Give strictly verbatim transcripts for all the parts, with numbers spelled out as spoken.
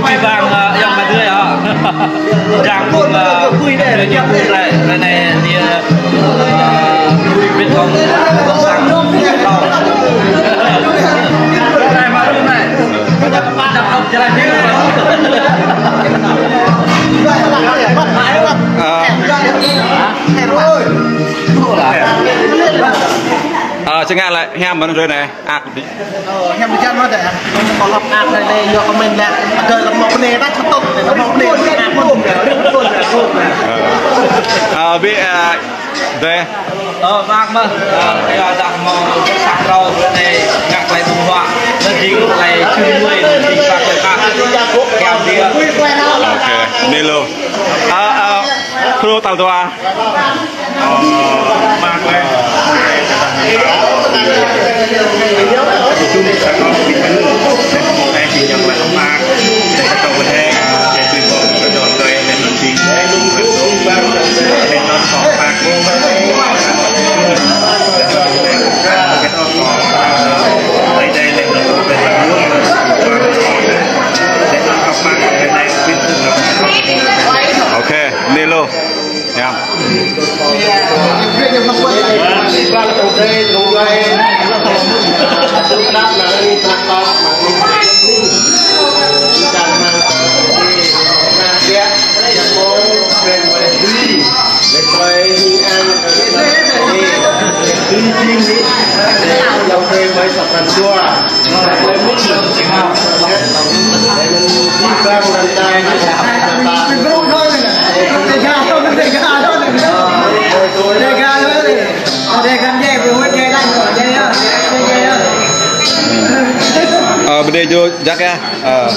Pơblang, ơ, ayŏng adơi, ơ. Jang, ơ, ñu pơblang, pơblang anai, anai, ơ, pơblang, pơblang. Anai, mă, anai. Ơ. Ơ, čơngă lĕ, hiam mơ̆n rơi anai. Ak. Ơ, hiam bijan mă dêh. Kâo lăp ak anai, anai, yua kơ mơ̆n lĕ. Adơi lăp mơ̆ bơnai đah kơtŭk, lăp mơ̆ bơnai ak mơ̆n. Ơ. Ơ, ƀing, ơ, dêh. Ơ, mơak mơ̆. Ơ, yua dah mơ̆ sang rau anai, ngă tơlơi ƀơ̆ng huă. Anai jing tơlơi čư̆ mui, anai jing sa tơlơi khăp. Kiăng dia. Ôkê, anai lu. Ơ, ơ, khul tal dua. Ôkê, anai lu. Hiam. Ơ, bơnê jô jak yơh. Ơ.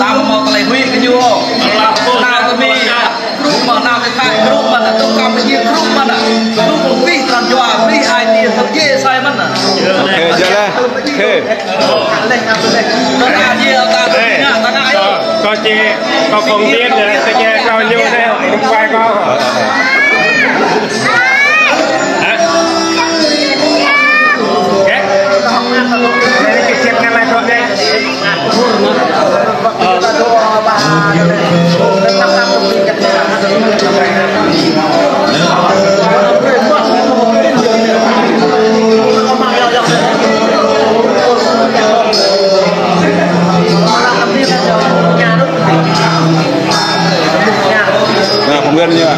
Tam mâo tơlơi huĭ kơ ñu. Nao tơ Mi. Group mơ̆n nao tơ Thái, group mơ̆n nao tơ Campuchia, group mơ̆n nao. Group mơ̆n pih tran jua, pih ai tiê, tơ jê sai mơ̆n nao. Ôkê, jơlah. Ôkê. Ê, kâo, kâo či, kâo phóng viên nè, kâo či kâo ñu nè, quay kâo. Hả? Ghé. Ơ. Nă, phóng viên ñu. Ơ,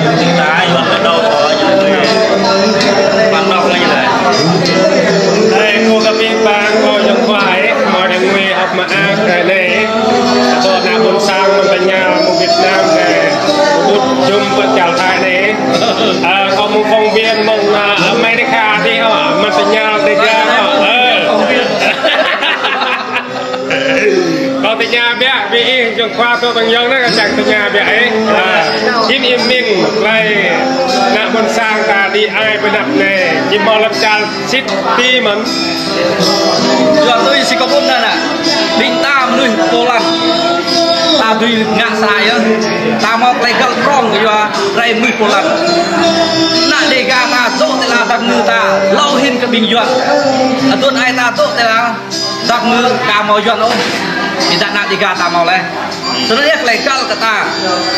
kâo kơ ƀing ƀing kâo yŏng khua ơi, mơ̆ đang ngui hŏp mơak hrơi anai. Kâo ană ƀôn sang mơ̆n tơña mơ̆ng Việt Nam anai. Kâo ƀu jum pơ čar Thái anai. Ơ, kâo mơ̆ng phóng viên mơ̆ng, ơ, America adih hŏ, mơ̆n tơña Dega hŏ. Ơ. Kâo tơña biă, ƀing ih yŏng khua tơ tơ̆ng yŏng anai, kâo čang tơña biă ih. Ơ, jing ih mĭn, tơlơi ană ƀôn sang ta đĭ ai pơ anăp anai, jing mơ̆ lăm čar sĭt ti mơ̆n. Yua tui si kâo ƀuh anŭn nă, ƀing ta mơnuih Poland. Ta dưi ngă sa yơh. Ta mâo tơlơi găl prŏng yua rai mơnuih Poland. Ană Dega ta dŏ tơla dak ngư ta, hlâo hĭn kơ ƀing Yuan. Adon ai ta dŏ tơla dak ngư ka mâo Yuan ôh. Ƀiădah ană Dega ta mâo laih. Snăn yơh tơlơi găl kơ ta.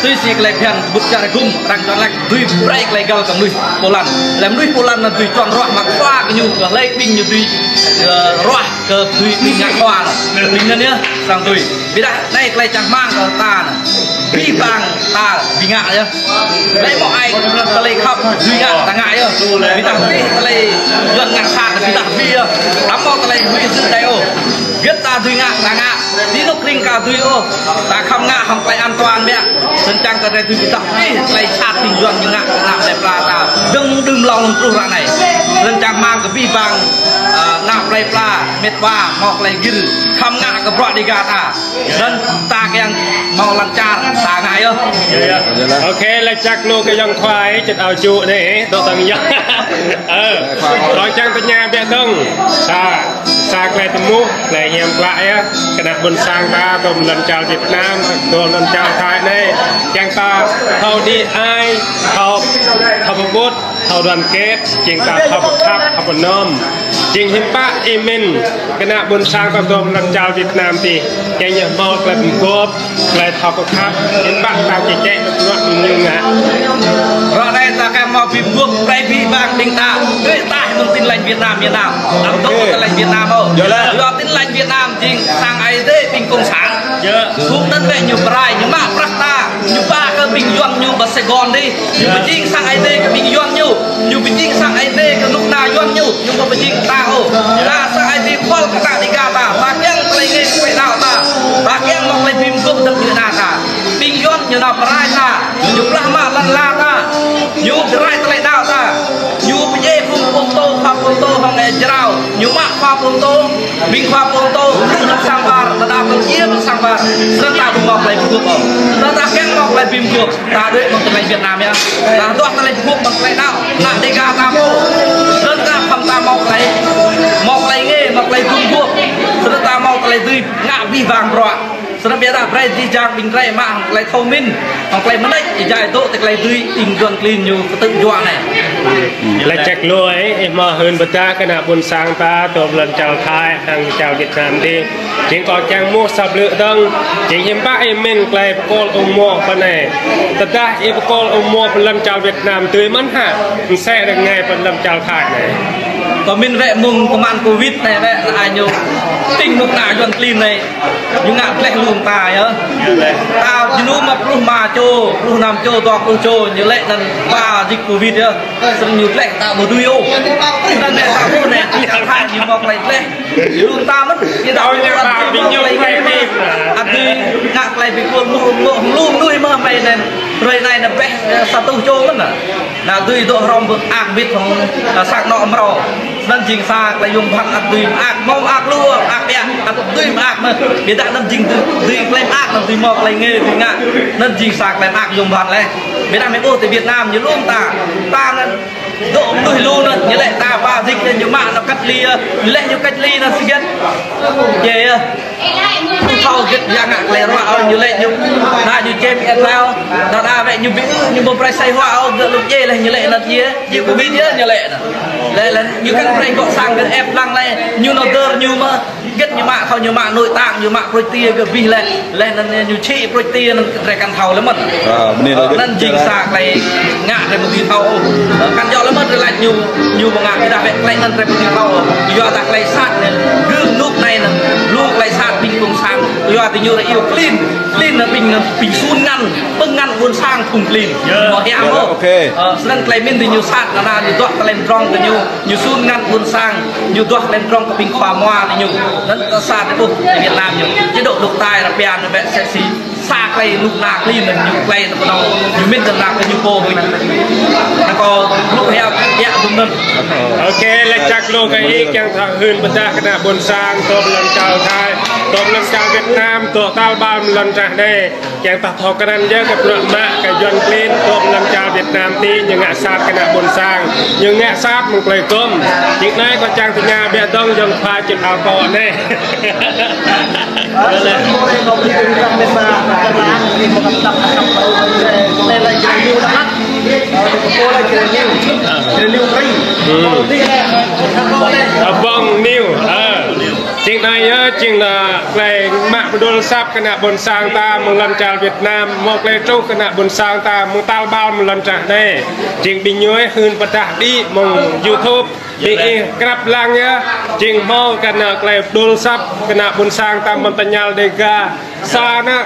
Tui si tơlơi phiăn bŭt čar gum arăng čuăn lač dưi brơi tơlơi găl kơ mơnuih Poland. Lĕ mơnuih Poland anăn dưi čuăn ruah mă khua kơ ñu, kơ hlei ƀing ñu dưi, ơ, ruah kơ dưi ƀing ngă khua anăn. Ƀing anăn yơh, srăng dưi. Ƀiădah anai tơlơi čang hmăng kơ ta anăn. Bi bang ta bi ngă yơh. Lĕ mơ̆ ai tơlơi khăp dưi ngă ta ngă yơh. Ƀiădah bi tơlơi Yuan ngă sat ƀiădah bi yơh. Amâo tơlơi huĭ dưi đei ôh. Gĭt ta dưi ngă ta ngă. Tĭng ka dưi ôh, ta khŏm ngă hăng tơlơi an toàn biă. Snăn čang ta rai dưi ƀiă tah, ih, tơlơi sat ƀing Yuăn ñu ngă kơ ană plei pla ta. Dơ̆ng đưm lŏng truh ră anai. Snăn čang hmang kơ abih bang, ơ, ană plei pla, mĕt wa, hmâo tơlơi gir, khŏm ngă kơ bruă Dega ta. Snăn ta kiăng hmâo lăn čar, ta ngă yơh. Ơ, kơ lač čăk lu kơ ayŏng Khua, čơt ao čŭ anai, dŏ tơ̆ng yơh. Ơ, kâo čang tơña biă dơ̆ng. Sa, sa tơlơi tơmuh, tơlơi hiam klă yơh. Kơ ană ƀôn sang ta, tơm lăn čar Việt Nam, tơm lăn čar Thái anai. Čang ta thâo đĭ ai, thâo, thâo pơƀut, thâo đoàn kết, jing ta thâo pơkhăp, thâo pơnơm. Jing hiư̆m pă ih mĭn, kơ ană ƀôn sang ta tơm lăn čar Việt Nam tih. Čang ñu hmâo tơlơi pơgop, tơlơi thâo pơkhăp, hiư̆m pă ta čĕ čĕ tơnua ñu ngă. Ră anai ta kơ hmâo bi mguôp, brei abih bang ƀing ta, brei ta mơ̆ng Tin Lành Việt Nam, Việt Nam. Ăt dŏ Tin Lành Việt Nam ôh. Yua Tin Lành Việt Nam jing sang Ơi Adai ƀing cộng sản. Yua. Phung anŭn wĕ ñu pơrai, ñu mă prăk ta, ñu ba kơ ƀing Yuăn ñu ƀơi Sài Gòn dih. Ñu pơjing sang Ơi Adai kơ ƀing Yuăn ñu. Ñu pơjing sang Ơi Adai kơ kơnuk kơna Yuăn ñu. Ñu ƀu pơjing ta ôh. Ta sang Ơi Adai pơ̆l kơ ta Dega ta. Ta kiăng tơlơi ngă kơ tơlơi đaŏ ta. Ta kiăng hmâo tơlơi bi mguôp dơ̆ng ñu ană ta. Ƀing Yuăn ñu nao pơrai ta. Ñu blah mă lăn ala ta. Ñu pơrai tơlơi đaŏ ta. Ñu pơdjai phung pơtô, khua pơtô hăng ĕ jrao. Ñu mă khua pơtô. Ƀing khua pơtô, ñu sang ƀar, ta đaŏ kơ ia sang ƀar. Snăn ta ƀu hmâo tơlơi bi mguôp ôh. Snăn ta kiăng hmâo tơlơi bi mguôp. Ta đuaĭ mơ̆ng tơlơi Việt Nam yơh. Ta duah tơlơi pơpŭ mơ̆ng tơlơi đaŏ, ană Dega ta pô. Snăn ta khŏm ta hmâo tơlơi, hmâo tơlơi ngă, hmâo tơlơi gum guôp. Snăn ta hmâo tơlơi dưi ngă abih bang bruă. Snăn biă dah brei jih jang ƀing drei mă hăng tơlơi thâo mĭn, hăng tơlơi mơneč, ih jai dŏ tơ tơlơi dưi ƀing Yuăn klin ñu kơtư̆ juă anai. Lač čăk lu, ih hmâo hưn pơdah kơ ană ƀôn sang ta, tơm lăn čar Thái, hăng čar Việt Nam dih. Jing kâo čang mŭt sa blư̆ dơ̆ng, jing hiư̆m pă ih mĭn tơlơi pơkôl ung mô̆ pơ anai. Tơdah ih pơkôl ung mô̆ pơ lăn čar Việt Nam dưi mơ̆n hă, msĕ rơngai pơ lăn čar Thái anai. Kâo mĭn wĕ mơ̆ng kơman Covid anai wĕ, ai ñu tĭng mŭk ană Yuăn klin anai, ñu ngă gleh lu mơta yơh. Ta jơnum mă pluh rơma čô, pluh năm čô, dua pluh čô, ñu lĕ anăn ba dịch Covid yơh. Snăn ñu gleh ta ƀu dưi ôh. Snăn anai ta ƀuh anai, čar Thái ñu mâo gleh gleh. Lu ta mơ̆n, ñu đaŏ ñu ta ƀing ñu gleh gleh. Ăt dưi ngă gleh bi kơkuh lu, lu, lu mơ̆ mơi anăn. Hrơi anai anăn ƀĕ, ơ, sa rơtuh čô mơ̆n anăn. Anăn dưi dŏ hrŏm ƀơi ak wĭt hŏng, ơ, sang anŏ mrâo. Anăn jing sa tơlơi yuôm bhăn ăt dưi mơak, mâo mơak lu, ak biă, ăt dưi mơak mơ̆n. Biă dah anăn jing dưi, dưi tơlơi mơak, anăn dưi mâo tơlơi ngă, dưi ngă. Anăn jing sa tơlơi mơak yuôm bhăn leh. Biă dah mơi ƀuh tơ Việt Nam ñu lu mơta. Ta anăn dŏ mơnuih lu anăn, ñu lĕ ta ba dịch anăn ñu mă anŏ cách ly, ñu lĕ ñu cách ly anăn si gĕt. Yơh, yơh. Thâo gĕt yang ngă tơlơi ruă ôh ñu lĕ ñu. Anăn ñu čem ĕt hlao. Anăn wĕ ñu ƀu, ñu ƀu brei sai hua ôh gơ̆ lŭk djai leh ñu lĕ anăn djai. Djai Covid yơh ñu lĕ anăn. Leh leh ñu kăn brei gŏ sang gơ̆ ĕp lăng leh. Ñu nao dơr ñu mơ̆. Gĕt ñu mă thâo ñu mă nội tạng, ñu mă prôč tiê gơ̆ abih leh. Leh anăn ñu čih prôč tiê anăn drei kăn thâo leh mơ̆n. Ơ, anăn jing sa tơlơi ngă drei ƀu dưi thâo ôh. Ơ, kăn djŏ leh mơ̆n drei lač ñu, ñu ƀu ngă biă dah wĕ tơlơi anăn drei ƀu dưi thâo ôh. Yua dah tơlơi sat anăn, gơ̆ mơnŭk anai anăn, lu tơlơi sat ƀing cộng sản. Yua dah ñu rai iâu klin, klin anăn ƀing, ƀing sun ngăn, ƀing ngăn ƀôn sang phung klin. Yơh. Ơ, snăn tơlơi mĭn dah ñu sat, anăn ñu duah tơlơi mdrŏng kơ ñu, ñu sun ngăn ƀôn sang, ñu duah tơlơi mdrŏng kơ ƀing khua mua dah ñu. Anăn ta sa tơƀuh tơ Việt Nam ñu. Chế độ độc tài ră anăn wĕ sĕ si. Sa tơlơi lu ană klin anăn ñu tơlơi anăn pơnŏng ñu mĭn tơ ană kơ ñu pô ƀuh. Anăn kâo lu hia biă dŭm anăn. Ôkê, lač čăk lu kơ ih kiăng thâo hưn pơdah kơ ană ƀôn sang, tơm lăn čar Thái, tơm lăn čar Việt Nam, tơm tal ƀar lăn čar anai. Kiăng ta thâo krăn yơh kơ bruă mă kơ Yuăn klin, tơm lăn čar Việt Nam tih, ñu ngă sat kơ ană ƀôn sang, ñu ngă sat mơ̆ng tơlơi gơ̆m. Jing anai kâo čang tơña biă dơ̆ng ayŏng Khua čit ao kơ anai. Abang Niu, ơ. Jing anai yơh, jing lĕ tơlơi mă pơdŏl asăp kơ ană ƀôn sang ta mơ̆ng lăn čar Việt Nam, mâo tơlơi truh kơ ană ƀôn sang ta mơ̆ng tal ƀar mơ̆ng lăn čar anai. Jing ƀing ñu hưn pơdah đĭ mơ̆ng YouTube. Ƀing ih krăp lăng yơh, jing hmâo kơ ană tơlơi pơdŏl asăp kơ ană ƀôn sang ta mơ̆ng tơñal Dega. Sa ană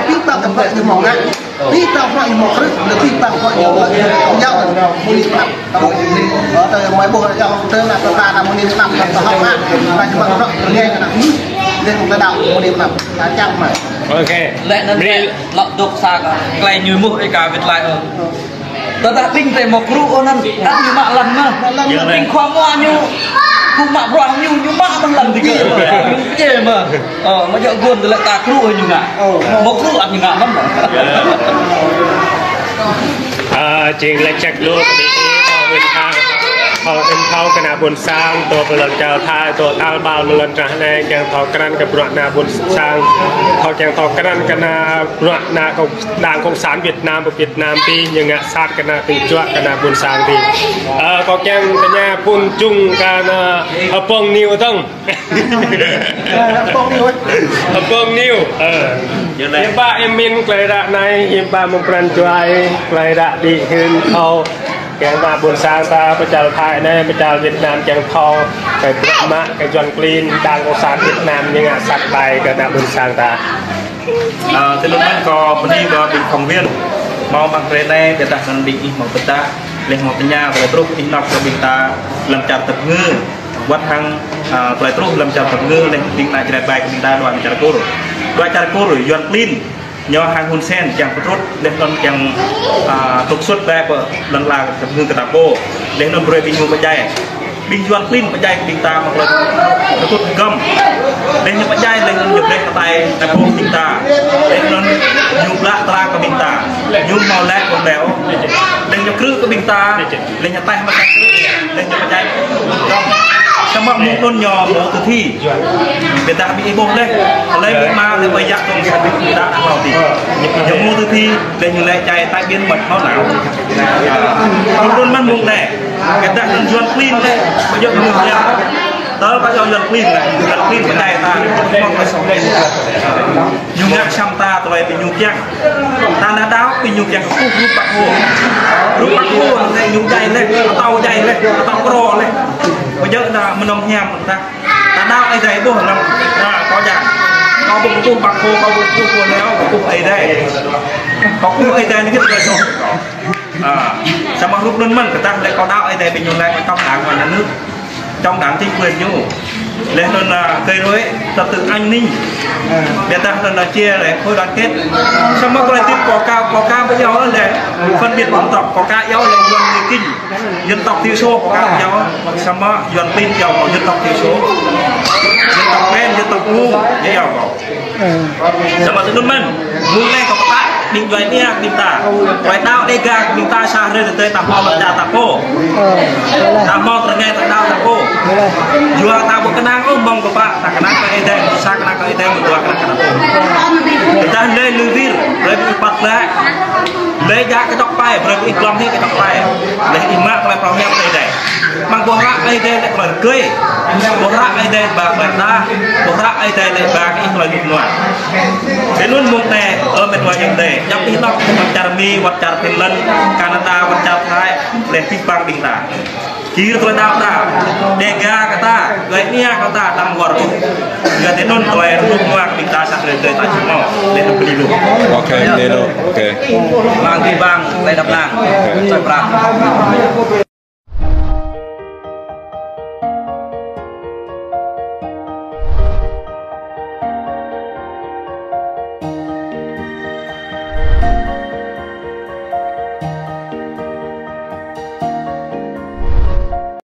Abih bang bruă ñu hmâo ngă. Abih bang bruă ñu hmâo krư̆, abih bang bruă ñu hmâo ngă. Yua anŭn, mơ̆ng anai pơnăp. Tơ mai ƀuh yua tơ anai tơ ta anai mơ̆ng anai pơnăp, tơ hŏk ngă. Ta čơmang bruă, rơngai kơ ană mơnuih. Leh anŭn tơdang mơ̆ng anai pơnăp. Ta čang mă. Ôkê. Leh anŭn lĕ, lăp dŏ sa kơ. Tơlơi ñu mơ̆ ih ka wĭt laĭ ôh. Tơdah ƀing ta hmâo krư̆ ôh anŭn, ăt ñu mă lăng mơ̆n. Ƀing khua mua ñu, kơ mă bruă ñu, ñu mă mơ̆n lăng dih kơ. Yơh mơ̆n. Ơ, mă jŏk guôn tơlơi ta krư̆ ôh ñu ngă. Hmâo krư̆ ăt ñu ngă mơ̆n. Ơ, jing lĕ ček lu, kơ ƀing ta, ơ, Win Khang. Thâo, em thâo kơ ană ƀôn sang, tơ pơ lŏn čar Thái, tơ tal ƀal mơ̆ng lŏn čar anai, kiăng thâo krăn kơ bruă ană ƀôn sang, thâo kiăng thâo krăn kơ ană bruă ană cộng, Đảng Cộng sản Việt Nam, pơ Việt Nam tih, ñu ngă sat kơ ană tơjuă kơ ană ƀôn sang tih. Ơ, kâo kiăng tơña phun jung kơ ană, ơ, Pông Niu tong. Ơ, Pông Niu. Ơ. Hiư̆m pă em min tơlơi ră anai, hiư̆m pă mơ̆ng pran jua, tơlơi ră đĭ hưn thâo. Kiăng ană ƀôn sang ta, pơ čar Thái anai, pơ čar Việt Nam kiăng thâo, kơ bruă mă, kơ Yuan klin, Đảng Cộng sản Việt Nam ñu ngă sat ƀai kơ ană ƀôn sang ta. Ơ, tơ anŭn mơ̆n kâo bơni kơ ƀing phóng viên. Hmâo mơ̆ng hrơi anai, biă dah anŭn ƀing ih hmâo pơtă, laih hmâo tơña, tơlơi truh ih năp kơ ƀing ta, lăm čar Tây Nguyên. Wơ̆t hăng, ơ, tơlơi truh lăm čar Tây Nguyên, laih ƀing ană Jrai ƀai kơ ƀing ta dua čar Kur. Dua čar Kur, Yuan klin. Ñu hăng Hun Sen, kiăng pơtrut, laih anŭn kiăng, ơ, trục xuất ƀai pơ lŏn ala Tây Nguyên kơ ta pô. Laih anŭn brơi ƀing ñu pơdjai. Ƀing Yuan klin pơdjai ƀing ta mă tơlơi pơtrut găm. Laih ñu pơdjai, laih anŭn ñu brơi kơ tai ta pô ƀing ta. Laih anŭn ñu blah tơlơi kơ ƀing ta. Ñu hmâo lĕ kơ ƀeo. Laih ñu krư̆ kơ ƀing ta. Laih ñu taih mă ta krư̆. Laih ñu pơdjai găm. Samơ̆ mơ̆ng anŭn ñu mơ̆ tơthi. Biă dah ƀing ih ƀuh laih, laih ƀing mă laih ƀing yă tong sa ƀing ih đa hmâo tih. Ñu mơ̆ tơthi, laih ñu laĭ čai tai ƀing mơ̆t hmâo nao. Ơ, anŭn mơ̆n mơ̆ng anai. Biă dah anŭn Yuan klin laih, ƀu djơ̆ mơ̆ng anai. Tơl kơ Yuan klin laih, Yuan klin pơdjai ta, mơ̆ng kơ song laih. Ñu ngă săm ta tơlơi ƀing ñu kiăng. Ta ană đaŏ ƀing ñu kiăng kơkuh rup Bác Hồ. Rup Bác Hồ laih ñu djai laih, atâo djai laih, atâo krô laih. Ƀu djơ̆ ană mơnơ̆ng hiam ta. Ta đaŏ Ơi Adai ƀuh lăm, ha, kâo jang. Kâo ƀu kơkuh Bác Hồ, kâo ƀu kơkuh Pô Leo, kâo kơkuh Ơi Adai. Kâo kơkuh Ơi Adai anai git kâo soh. Ha, samơ̆ rup anŭn mơ̆n, kơtah lĕ kâo đaŏ Ơi Adai ƀing ñu laĭ trong Đảng và Nhà nước, trong Đảng chính quyền ñu. Laih anŭn, ha, gây rối trật tự an ninh. Biă dah anŭn, ha, chia rẽ khối đoàn kết. Samơ̆ kâo laĭ tip kâo ka, kâo ka ƀu iâu lĕ phân biệt dân tộc, kâo ka iâu lĕ Yuan người Kinh. Dân tộc thiểu số kâo ka iâu, samơ̆ Yuan klin iâu kâo dân tộc thiểu số. Dân tộc đen, dân tộc ngu, ñu iâu kâo. Samơ̆ tui anŭn mơ̆n, mơ̆ng anai kâo pơtă, ƀing djuai ania ƀing ta. Djuai đaŏ Đêga ƀing ta sa hrơi tơdơi ta hmâo lŏn čar ta pô. Ta hmâo rơngai ta đaŏ ta pô. Yua ta ƀu kơnang ôh mơ̆ng kơ pă, ta kơnang kơ Ơi Adai, sa kơnang kơ Ơi Adai, mơ̆ng dua kơnang kơ ta pô. Tơdah lĕ lui wir, lĕ ƀing ih păt lĕ. Lĕ djă kơdŏk pai, brơi ih glŏm hĭ kơdŏk pai. Lĕ ih mă tơlơi prong hiam Ơi Adai. Mơ̆ng ƀuh ră Ơi Adai lĕ tơlơi rơgơi. Ƀuh ră Ơi Adai ba ba ta. Ƀuh ră Ơi Adai lĕ ba ih tơlơi djŭp nuă. Tui anŭn mơ̆ng anai, ơ met wa ayŏng adơi. Djŏp ih nŏk, wơ̆t čar Mi, wơ̆t čar Finland, Canada, wơ̆t čar Thái, lĕ abih bang ƀing ta. Gir tơlơi đaŏ ta, Đêga kơ ta, djuai ania kơ ta, tam wơr. Yua tui anŭn tơlơi djŭp nuă ƀing ta sa hrơi tơdơi ta či hmâo, lĕ anŭn bơni lu. Ok, bơni lu. Ok. Mơ̆ng abih bang, tơlơi đăp nang. Ok. Tơlơi prang.